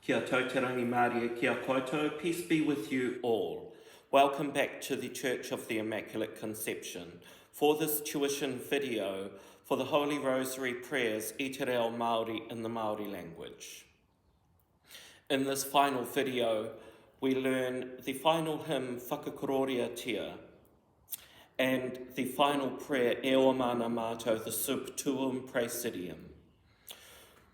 Kia tau te rangimārie ki a koutou, peace be with you all. Welcome back to the Church of the Immaculate Conception for this tuition video for the Holy Rosary prayers i te reo Māori in the Māori language. In this final video, we learn the final hymn Whakakororiatia and the final prayer E o mana mātou, the Sub Tuum Praesidium.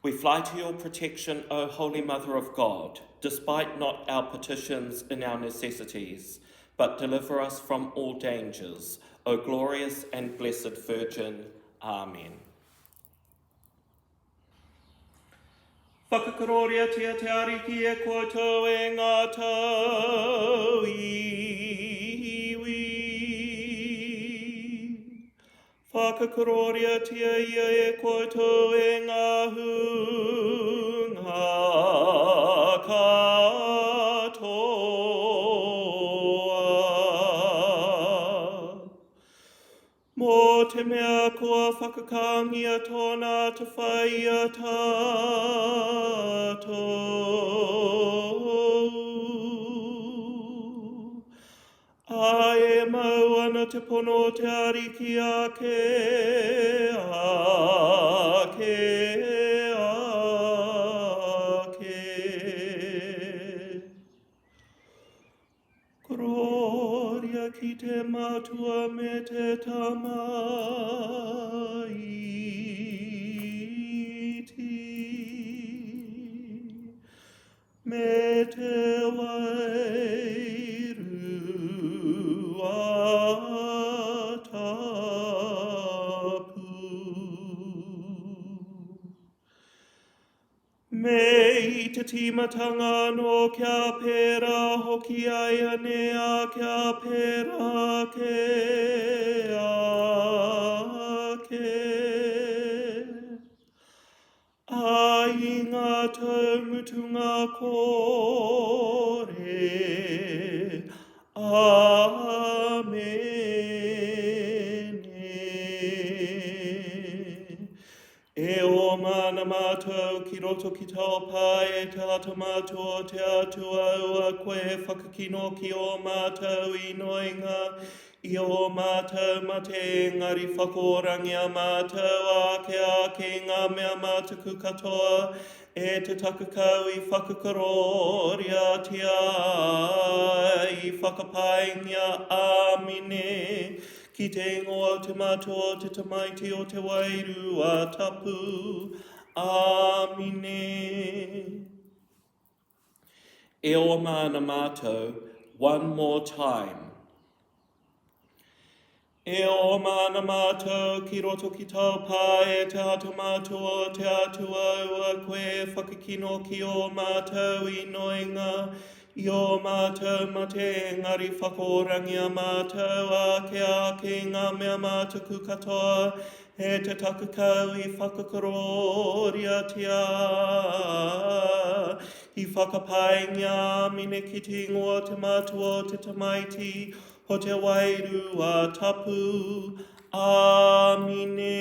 We fly to your protection, O Holy Mother of God, despite not our petitions in our necessities, but deliver us from all dangers, O glorious and blessed Virgin. Amen. Whakakororiatia te Ariki e koutou e ngā tauiwi. Whakakororiatia ia e koutou e ngā hunga katoa. Mō te mea kua whakakāngia tōna atawhai i a tātou. Ā, e mau ana te pono o te Ariki ake, ake, ake. Kororia ki te Matua me te Tamaiti. Me te Wairua Tapu. Me i te tīmatanga anō kia pērā hoki āiane ā kia pērā ake ake. Ā, i ngā tau mutunga kore. Āmene. E oma ana mātou ki roto ki tō pā e te ata mātua o te Atua ua koe e whakakino ki ō mātou inoinga I ō mātou mate engari whakaorangia mātou ake ake i ngā mea matuku katoa e te takakau i whakakorōriatia ai, i whakapaingia āmine ki te ingoa o te Matua o te Tamaiti o te Wairua Tapu. Āmine. E oma ana mātou, one more time. E oma ana mātou ki roto ki tō pā e te Ata Matua o te Atua ua koe e whakakino ki ō mātou inoinga i ō mātou mate engari whakaorangia mātou ake ake i ngā mea matuku katoa E te takakau i whakakorōriatia, i whakapaingia āmine ki te ingoa o te Matua, o te Tamaiti, o te Wairua Tapu. Āmine.